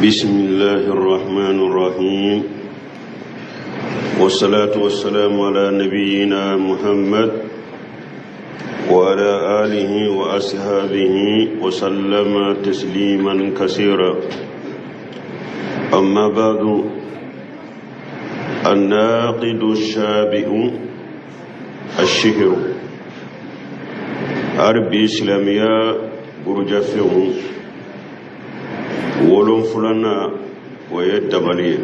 بسم الله الرحمن الرحيم، والصلاة والسلام على نبينا محمد وعلى آله وأصحابه وسلم تسليما كثيرا. أما بعد، الناقد السابع: السحر. Hali bi silamɛya burujafɛnw wolonfilanan, o ye dabali ye.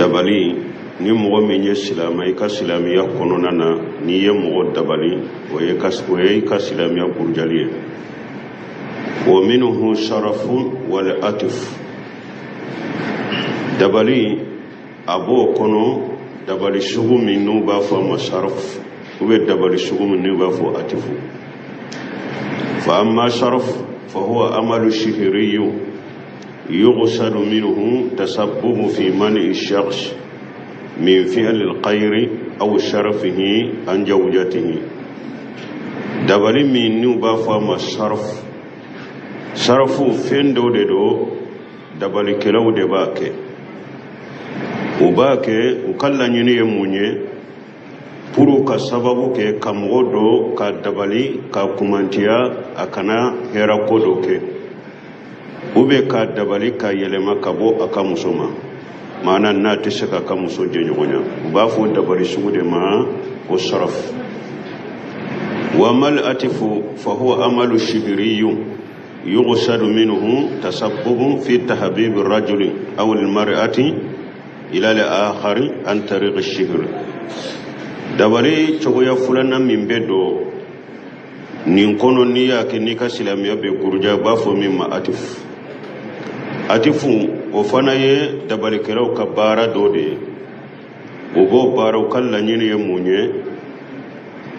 Dabali, ni mɔgɔ min ye silamɛ, i ka silamɛya kɔnɔna na, n'i ye mɔgɔ dabali, o ye i ka silamɛya burujali ye. Wa minhu sarafun wal atif. Dabali, a b'o kɔnɔ dabali sugu min n'u b'a fɔ a ma saraf, ou bien dabali sugu min n'u b'a fɔ atifu. Fa amma saraf fa huwa amalu sihiriyu yuqsadu minhu tasabbubu fi man'i shakhs min fi'li alkhayri aw sharfihi an zawjatihi. Dabali min n'u b'a fɔ a ma saraf, sarafu fɛn dɔ de don, dabalikɛlaw de b'a kɛ. U b'a kɛ, u ka laɲini ye mun ye? Pour ka sababu kɛ ka mɔgɔ dɔ ka dabali ka kumantiya, a kana hɛra ko dɔ kɛ, ou bien ka dabali ka yɛlɛma ka bɔ a ka muso ma, maana n'a tɛ se k'a ka muso jɛɲɔgɔnya. U b'a fɔ dabali sugu de ma ko saraf. Wa mal atifu fa huwa amalu sihiriyu yuqsadu minhu tasabbubu fi tahbibi rajuli aw almar'ati ila al-akhari an tariq ash-sihr. Dabali cogoya filanan min bɛ don nin kɔnɔ, n'i y'a kɛ, n'i ka silamɛya bɛ buruja, u b'a fɔ min ma atif. Atifu, o fana ye dabalikɛlaw ka baara dɔ de ye. U b'o baara, u ka laɲini ye mun ye?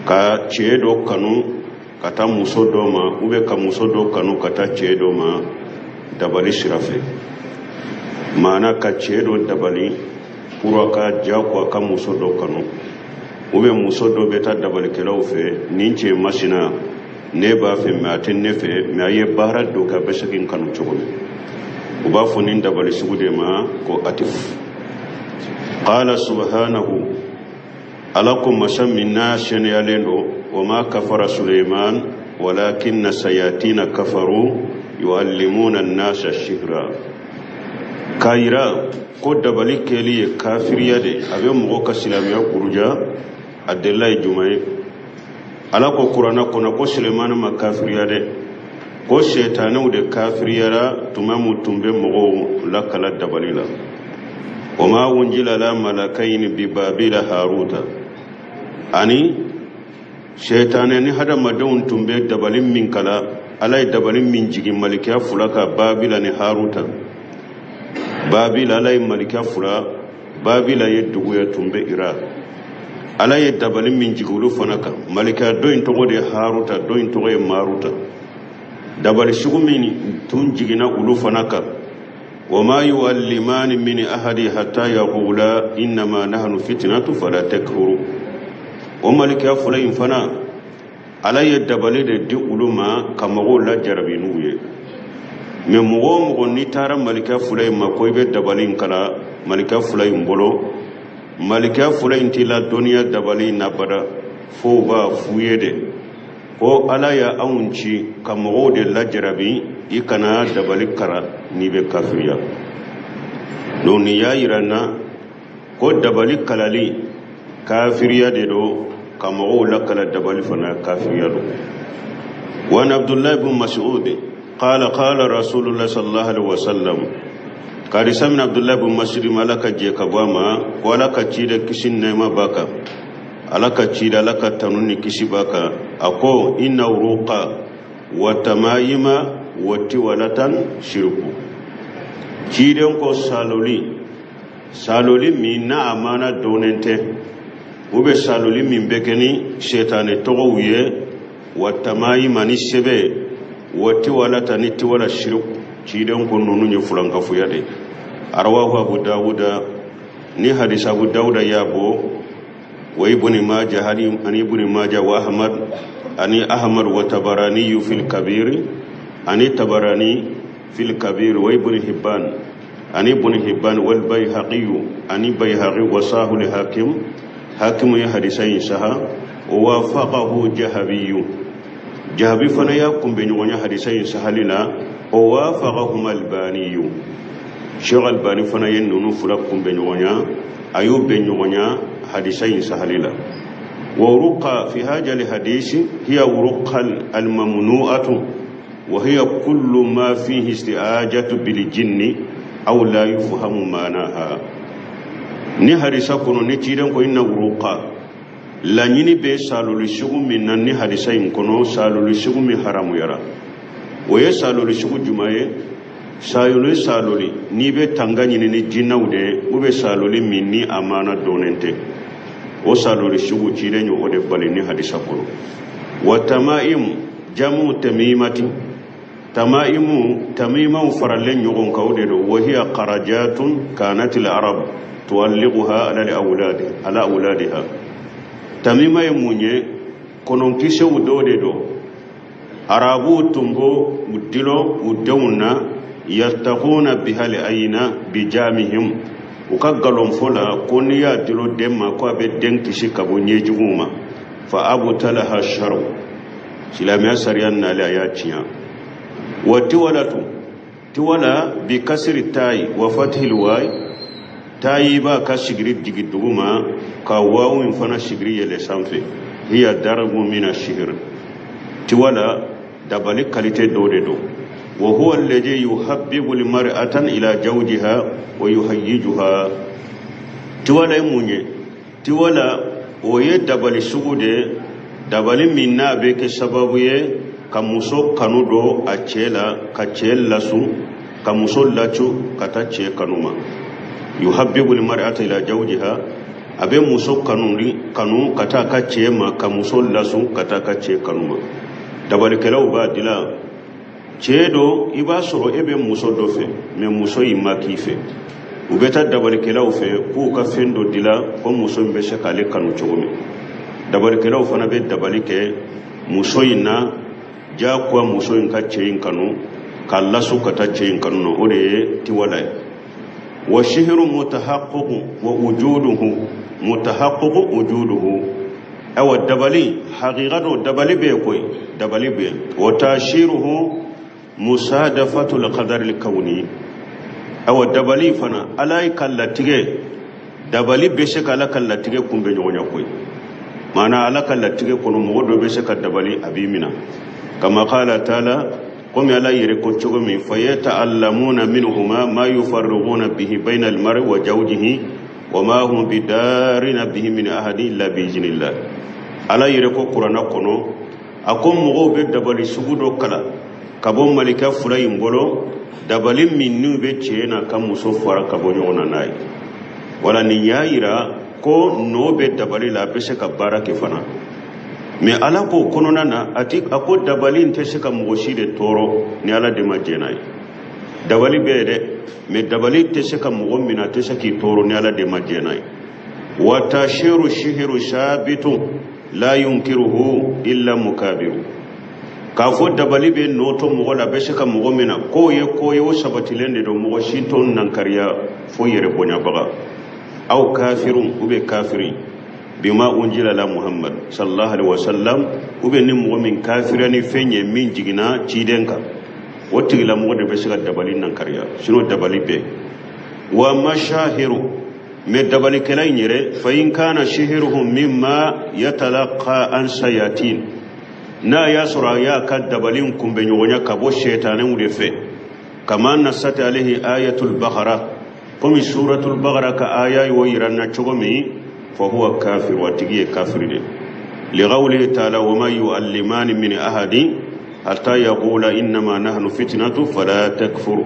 Ka cɛ dɔ kanu ka taa muso dɔ ma, ou bien ka muso dɔ kanu ka taa cɛ dɔ ma dabali sira fɛ, maana ka cɛ dɔ dabali pour a ka jago a ka muso dɔ kanu, ou bien muso dɔ bɛ taa dabalikɛlaw fɛ: nin cɛ masina, ne b'a fɛ, mais a tɛ ne fɛ, mais a ye baara dɔ kɛ, a bɛ se k'i kanu cogo min. U b'a fɔ nin dabali sugu de ma ko atif. Qala subhanahu, Ala ko, masa min n'a sɛnɛyalen don: wa ma kafara Suleiman walakinna sayatina kafaru yuallimuna nasa sihra. K'a yira ko dabali kɛli ye kafiriya de, a bɛ mɔgɔ ka silamɛya buruja. A delila ye jumɛn ye? Ala ko Kuranɛ kɔnɔ ko Sulemani ma kafiriya dɛ, ko sɛtanɛw de kafiriyara tuma min tun bɛ mɔgɔw lakala dabali la. Wa ma unjila ala malakayini bi Babila Haruta. Ani sɛtanɛ ni hadamadenw tun bɛ dabali min kala, Ala ye dabali min jigin malikiya fila kan, Babila ni Haruta. Babila, Ala ye malikiya fila, Babila ye dugu ye tun bɛ Irak. Ala ye dabali min jigin olu fana kan, malikiya dɔ in tɔgɔ de ye Haruta, dɔ in tɔgɔ ye Maruta. Dabali sugu min tun jiginna olu fana kan: wa ma yuallimani min ahadi hatta yaqula innama nahnu fitnatu fala takfuru. O malikiya fila in fana, Ala ye dabali de di olu ma ka mɔgɔw lajarabi n'u ye. Mais mɔgɔ o mɔgɔ n'i taara malikiya fila in ma ko i bɛ dabali in kala malikiya fila in bolo, malikiya fila in t'i la dɔnniya dabali in na bada, fo u b'a f'u ye de ko Ala ya anw ci ka mɔgɔw de lajarabi, i kana dabali kara n'i bɛ kafiriya. Donc nin y'a yira n na ko dabali kalali kafiriya de don, ka mɔgɔw lakala dabali fana kafiriya don. Wa an Abdullahi bin Mas'ud qala qala Rasulullah sallallahu alaihi wasallam. Karisa min Abdullahi bin Mas'ud ma, Ala ka jɛ ka bɔ a ma, ko Ala ka ci de, kisi nɛɛma b'a kan, Ala ka ci, Ala ka tanu ni kisi b'a kan, a ko: inna ruqa wa tamayima wa tiwalatan shirku. Ciden ko saloli, saloli min n'a amana donnen tɛ, u bɛ saloli min bɛ kɛ ni sɛtanɛ tɔgɔw ye, wa tamayima ni sɛbɛ, wa tiwalata ni tiwala, shirku. Ciden ko ninnu ye fulankafoya de. Rawahu Abu Dawuda, ni hadisa Abu Dawuda y'a bɔ, wa Ibni Maja, ani Ibni Maja, wa Ahmad, ani Ahmad, wa Tabarani fil Kabiri, ani Tabarani. Fil Kabir wa Ibn Hibban, ani Ibn Hibban, wal Bayhaqi, ani Bayhaqi, wa sahul Hakim, Hakimu ye hadisa in saha, wa wafaqahu Jahabiyu, Jahabi fana y'a kunbɛ ɲɔgɔnya hadisa in sahali la, wa wafaqahum Albaniyu, Sheikh Albani fana ye ninnu fila kunbɛ ɲɔgɔnya, a y'u bɛn ɲɔgɔnya hadisa in sahali la. Wa ruqa fi hadha alhadisi hiya ruqa almamnu'atu wa hiya kullu ma fihi isti'ajatu bil jinni aw la yufhamu ma'naha. Ni hadisa kɔnɔ ni ciden ko inna ruqa, laɲini bɛ saloli sugu min na ni hadisa in kɔnɔ, saloli sugu min haramuyara, o ye saloli sugu jumɛn ye? Saloli saloli n'i bɛ tanga ɲini ni jinɛw de ye, u bɛ saloli min ni a maana dɔnnen tɛ, o saloli sugu ciden ye o de bali ni hadisa kɔnɔ. Wa tamaim jamu tamimati, tamaimu tamimaw faralen ɲɔgɔn kan, o de don. Wa hiya qarajatun kanat al arab tualliquha ala al awladi, ala awladiha. Tamima ye mun ye? Kɔnɔnkisɛw dɔw de don, arabuw tun b'o u dulon u denw na, yattaquna biha al ayna bi jamihim, u ka nkalonfɔ la ko n'i y'a dulon den ma ko a bɛ den kisi ka bɔ ɲɛjuguw ma. Fa abtalaha sharu, silamɛya sariya nalen a y'a tiɲɛ. Wa tiwalatu, tiwala bi kasiri tayi wa fathil wayi, tayi b'a ka sigiri jigi duguma ka wawu in fana sigiri yɛlɛ sanfɛ. Hiya darabu mina sihir, tiwala dabali kalite dɔ de don. Wa huwa alladhi yuhabbibu almar'atan ila zawjiha wa yuhayyijuha. Tiwala ye mun ye? Tiwala o ye dabali sugu de ye, dabali min n'a bɛ kɛ sababu ye ka muso kanu don a cɛ la, ka cɛ lasu, ka muso lacu ka taa cɛ kanu ma. Yuhabbibu almar'ata ila zawjiha, a bɛ muso kanu kanu ka taa ka cɛ ma, ka muso lasu ka taa ka cɛ kanu ma. Dabalikɛlaw b'a dilan cɛ don, i b'a sɔrɔ e bɛ muso dɔ fɛ, mɛ muso in ma k'i fɛ, u bɛ taa dabalikɛlaw fɛ k'u ka fɛn dɔ dilan ko muso in bɛ se k'ale kanu cogo min. Dabalikɛlaw fana bɛ dabali kɛ muso in na diyagoya muso in ka cɛ in kanu, k'a lasu ka taa cɛ in kanu na, o de ye tiwala ye. Wa sihiru mutahaqqiqu wa wujuduhu mutahaqqiqu wujuduhu. Awa dabali haqiqa don, dabali bɛ yen koyi, dabali bɛ yen. Wa tashiruhu musadafatul qadari kawni. Awa dabali fana ala ye ka latigɛ, dabali bɛ se ka ala ka latigɛ kunbɛ ɲɔgɔn ɲɛ koyi. Maana ala ka latigɛ kɔnɔ mɔgɔ dɔ bɛ se ka dabali a b'i minɛ, kama qala taala, komi ala yɛrɛ ko cogo min, fa yata'allamuna minhuma ma yufarriquna bihi bayna al-mar'i wa zawjihi wa ma hum bidarina bihi min ahadin illa bi iznillah. Ala yɛrɛ ko kuranna kɔnɔ, a ko mɔgɔw bɛ dabali sugu dɔ kalan ka bɔ malika fila in bolo, dabali min n'u bɛ cɛ n'a ka muso fara ka bɔ ɲɔgɔn na n'a ye. Wala nin y'a yira ko nɔ bɛ dabali la, a bɛ se ka baara kɛ fana. Mɛ ala ko kɔnɔna na a ti a ko dabali in tɛ se ka mɔgɔ si de tɔɔrɔ ni ala de ma jɛn n'a ye. Dabali bɛ yen dɛ, mɛ dabali tɛ se ka mɔgɔ minɛ, a tɛ se k'i tɔɔrɔ ni ala de ma jɛn n'a ye. Wa tashiru shihiru sabitun la yunkiruhu illa mukabiru. K'a fɔ dabali bɛ nɔ to mɔgɔ la, a bɛ se ka mɔgɔ minɛ, k'o ye ko ye, o sabatilen de don, mɔgɔ si t'o nankariya fo yɛrɛ bonyabaga. Aw kafirun, u bɛ kafiri bima unjila la Muhammad sallallahu alaihi wasallam, u bɛ ni mɔgɔ min kafiriya ni fɛn ye min jiginna ciden kan, o tigilamɔgɔ de bɛ se ka dabali nankariya, sinon dabali bɛ. Wa mashahiru, mɛ dabalikɛla in yɛrɛ, fa in kana sihiruhu mimma yatalaqa an sayatin, n'a y'a sɔrɔ a y'a ka dabali kunbɛ ɲɔgɔnya ka bɔ sɛtanɛw de fɛ, kama nasat alayhi ayatul bakara, komi suratul bakara ka aya y'o yira n na cogo min, fa huwa kafir, wa tigi ye kafiri de. Liqawlihi taala wa ma yu'allimani min ahadin hatta yaqula innama nahnu fitnatu fala takfur.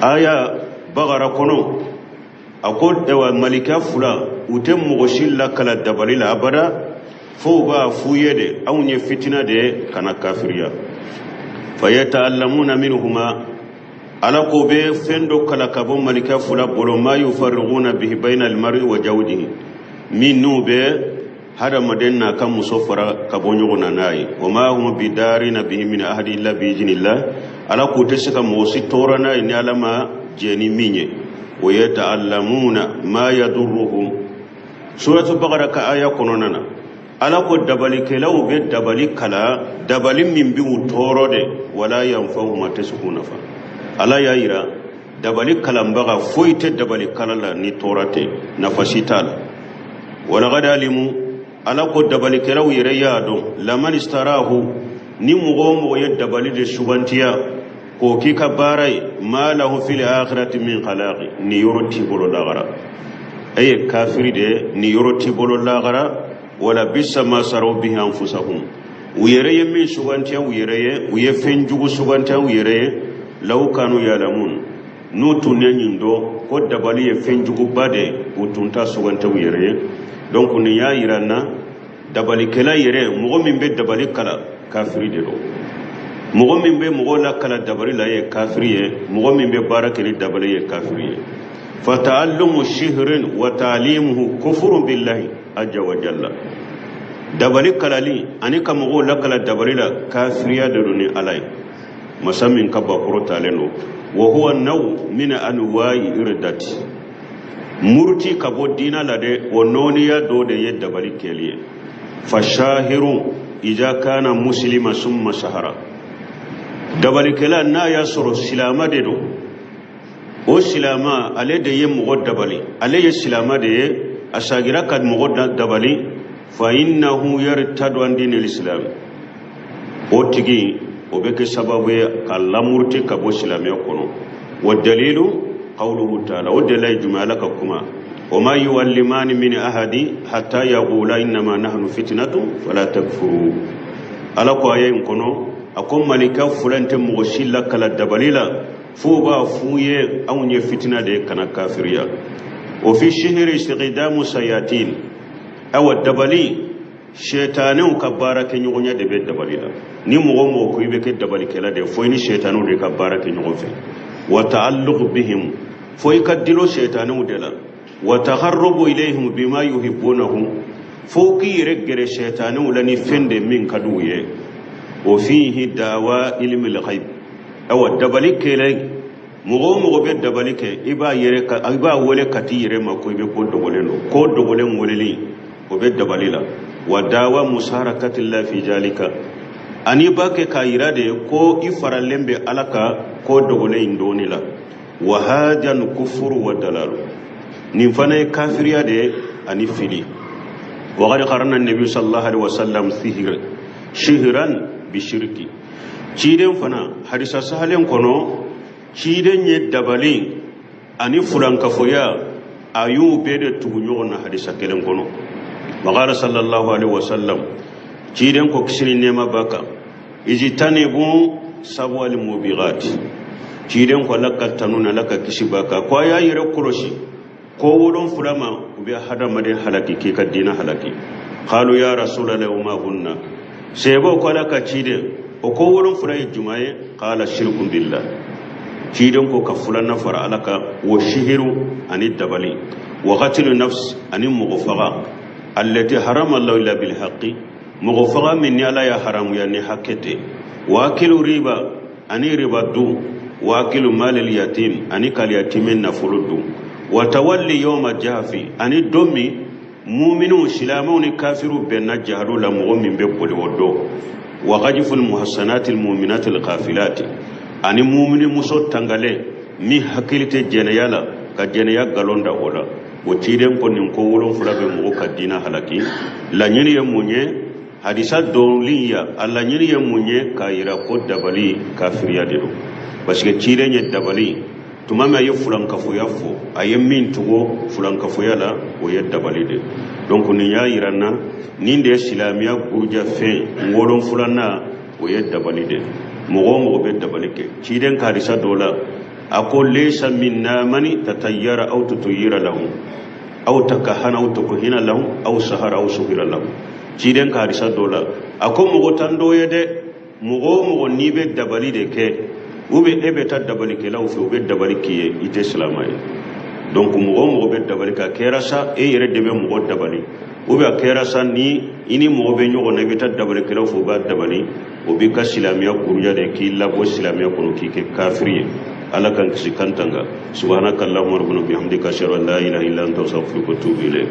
Aya bakara kɔnɔ, a ko ɛwa malika fila u tɛ mɔgɔ si lakala dabali la abada, fo u b'a f'u ye de anw ye fitina de ye, kana kafiriya. Fa yata'allamuna minhuma, ala ko bɛ fɛn dɔ kala ka bɔ malika fila bolo, ma yufarriquna bihi bayna almar'i wa zawjihi, min n'u bɛ Hadamaden n'a ka muso fara ka bɔ ɲɔgɔn na n'a ye. Wa ma hum bidarina bihi min ahadi illa biiznillah. Ala k'u tɛ se ka mɔgɔ si tɔɔrɔ n'a ye ni Ala ma jɛn ni min ye. Wa yata'allamuna ma yadurruhum. Suratu Bakara ka aya kɔnɔna na, Ala ko dabalikɛlaw bɛ dabali kala, dabali min bɛ u tɔɔrɔ de, wala yanfa'uhum, a tɛ se k'u nafa. Ala y'a yira dabali kalanbaga foyi tɛ dabali kala la ni tɔɔrɔ tɛ, nafa si t'a la. Walaqad alimu, Ala ko dabalikɛlaw yɛrɛ y'a dɔn, laman istarahu, ni mɔgɔ o mɔgɔ ye dabali de sugantiya k'o k'i ka baara ye, ma lahu fil akhirati min khalaqi, ni yɔrɔ t'i bolo lagara, e ye kafiri de ye, ni yɔrɔ t'i bolo lagara. Wala bisa ma saraw bihi anfusahum, u yɛrɛ ye min sugantiya u yɛrɛ ye, u ye fɛn jugu sugantiya u yɛrɛ ye. Law kanu yalamun, n'u tun ye nin dɔn ko dabali ye fɛn juguba de ye, u tun t'a sugantiya u yɛrɛ ye. Donc nin y'a yira n na, dabalikɛla yɛrɛ, mɔgɔ min bɛ dabali kala, kafiri de don. Mɔgɔ min bɛ mɔgɔw lakala dabali la ye kafiri ye. Mɔgɔ min bɛ baara kɛ ni dabali ye, kafiri ye. Fata'allumu sihrin wa ta'limuhu kufurun billahi azza wa jalla. Dabali kalali ani ka mɔgɔw lakala dabali la, kafiriya de don ni Ala ye, masa min ka bakɔrɔ talen don. Wa huwa naw min anwa'i irdati, muruti ka bɔ diina la de, o nɔɔniya dɔ de ye dabali kɛli ye. Fashahiru iza kana muslima summa sahara, dabalikɛla n'a y'a sɔrɔ silama de don, o silama ale de ye mɔgɔ dabali, ale ye silama de ye, a sagira ka mɔgɔ dabali, fa innahu yartadu an dinil islam, o tigi o bɛ kɛ sababu ye ka lamuruti ka bɔ silamɛya kɔnɔ. Wa dalilu qawluhu ta'ala, o dalila ye jumɛn? Ala ka kuma: wa ma yuallimani min ahadi hatta yaqula innama nahnu fitnatun fala takfuru. Ala ko aya in kɔnɔ, a ko malika fila tɛ mɔgɔ si lakala dabali la f'o b'a f'u ye anw ye fitina de ye, kana kafiriya. O fi sihiri istiqdamu sayatin, awa dabali, sɛtanɛw ka baara kɛ ɲɔgɔnya de bɛ dabali la. Ni mɔgɔ o mɔgɔ ko i bɛ kɛ dabalikɛla de ye, fo i ni sɛtanɛw de ka baara kɛ ɲɔgɔn fɛ. Wa ta'alluq bihim, fo i ka dilo sɛtanɛw de la. Wa taqarrubu ilayhim bima yuhibbunahu, fo k'i yɛrɛ gɛrɛ sɛtanɛw la ni fɛn de min ka di u ye. O fihi dawa ilmi al-ghaib, awa dabali kɛlɛ, mɔgɔ o mɔgɔ bɛ dabali kɛ, i b'a yɛrɛ ka, i b'a wele ka t'i yɛrɛ ma ko i bɛ ko dogolen don, ko dogolen weleli o bɛ dabali la. Wa dawa musarakatillahi fi zalika, ani b'a kɛ k'a yira de ko i faralen bɛ Ala ka ko dogolen in dɔnni la. Wa hajan kufuru wa dalalu, nin fana ye kafiriya de ye ani fili. Wa qad qarana nabi sallallahu alaihi wasallam sihir shihran bi shirki, ciden fana hadisa sahalen kɔnɔ, ciden ye dabali ani fulankafoya, a y'u bɛɛ de tugu ɲɔgɔn na hadisa kelen kɔnɔ. Wa sallallahu alaihi wasallam, ciden ko kisi ni nɛɛma b'a kan, ijtanibu sab'al mubiqat, ciden ko Ala ka tanu ni Ala ka kisi b'a kan, ko a y'a yɛrɛ kɔlɔsi ko wolonfila ma, u bɛ hadamaden halaki k'i ka diinɛ halaki. Qalu ya rasulallah wa ma hunna, sahabaw ko Ala ka ciden, o ko wolonfila ye jumɛn ye? Qala shirkun billah, ciden ko ka filanan fara Ala kan, wa sihiru, ani dabali, wa qatlu nafs, ani mɔgɔ faga, allati harama Allahu illa bil haqqi, mɔgɔ faga min ni Ala y'a haramuya ni hakɛ tɛ, wa akilu riba, ani riba dun, wa akilu malil yatim, ani kal yatimɛ nafolo dun, wa tawalli yawma jahafi, ani don min muminiw, silamɛw ni kafiriw bɛnna jahadu la, mɔgɔ min bɛ boli o don, wa qajful muhassanati almu'minati alghafilati, ani mumini muso tangalen min hakili tɛ jɛnɛya la, ka jɛnɛya galon da o la. O ciden ko nin ko wolonfila bɛ mɔgɔ ka diinɛ halaki. Laɲini ye mun ye? Hadisa dɔnli ya, a laɲini ye mun ye? K'a yira ko dabali kafiriya de don, parce que ciden ye dabali tuma min a ye fulankafoya fɔ, a ye min tugu fulankafoya la, o ye dabali de. Donc nin y'a yira n na nin de ye silamɛya buruja fɛn wolonfilanan, o ye dabali de. Mɔgɔ o mɔgɔ bɛ dabali kɛ, ciden ka hadisa dɔ la, a ko laysa minna mani tatayyara aw tutuyira lahu aw takahana aw tukuhina lahu aw sahara aw suhira lahu. Ciden ka hadisa dɔ la, a ko mɔgɔ tan dɔ ye dɛ, mɔgɔ o mɔgɔ n'i bɛ dabali de kɛ, ou bien e bɛ taa dabalikɛlaw fɛ, u bɛ dabali k'i ye, i tɛ silamɛ ye. Donc mɔgɔ o mɔgɔ bɛ dabali kɛ, a kɛra sa e yɛrɛ de bɛ mɔgɔ dabali, Ou bien a kɛra sa ni i ni mɔgɔ bɛ ɲɔgɔn na, i bɛ taa dabalikɛlaw fɛ, u b'a dabali, o b'i ka silamɛya buruja de, k'i labɔ silamɛya kɔnɔ, k'i kɛ kafiri ye. Ala k'an kisi k'an tanga. Subhanaka allahumma rabbana bihamdika, ashhadu an la ilaha illa anta, astaghfiruka wa atubu ilayk.